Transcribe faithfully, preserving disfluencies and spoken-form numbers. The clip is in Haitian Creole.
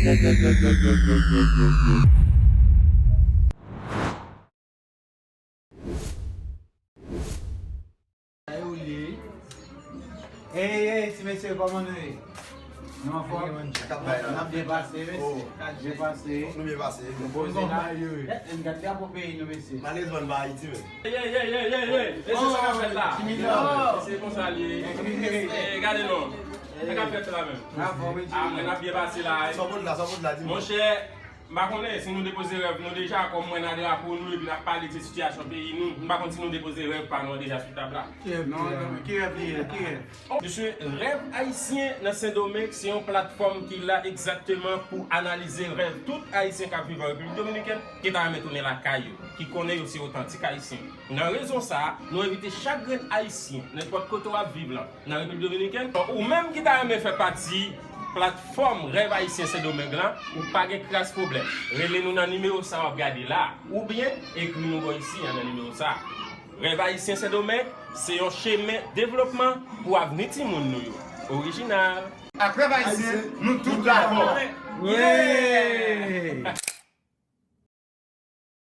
Sa yo li. Ey, ey, ti mesye, kòman nou ye? Nou anfòm? N ap byen pase, mesye. N ap byen pase. Fòk nou byen pase. Nou poze la. N gad drapo peyi nou, mesye. Malerezman, n pa Ayiti menm. Ey, ey, ey, ey, ey, ey. E se sa k ap fèt la. E se konsa l ye. E gade non. Sa k ap fèt la menm. Ah, mwen n ap byen pase la. Sa w pot la, sa w pot la, di m. Monchè, m pa konnen si nou depoze rèv nou deja, kòm mwen nan drapo nou epi n ap pale de sitiyasyon peyi nou. M pa konn si nou depoze rèv pa nou an deja sou tab la. Non, non, ki rèv li ye? Ki rèv? Mesye, Rèv Ayisyen nan Sendomeng se yon platfòm ki la egzakteman pou analize rèv tout Ayisyen k ap viv an Repiblik Dominikèn ki ta renmen tounen lakay yo, ki konnen yo se otantik Ayisyen. Nan rezon sa a, nou envite chak grenn Ayisyen, nenpòt kote w ap viv lan, nan Repiblik Dominikèn, ou menm ki ta renmen fè pati platfòm Rèv Ayisyen Sendomeng lan, ou pa gen kras pwoblèm. Rele nou nan nimewo sa w ap gade la a, oubyen ekri nou bò isi a nan nimewo sa a. Rèv Ayisyen Sendomeng se yon chemen devlopman pou avni timoun nou yo. Orijinal. Ak Rèv Ayisyen, nou tout dakò. Yeah!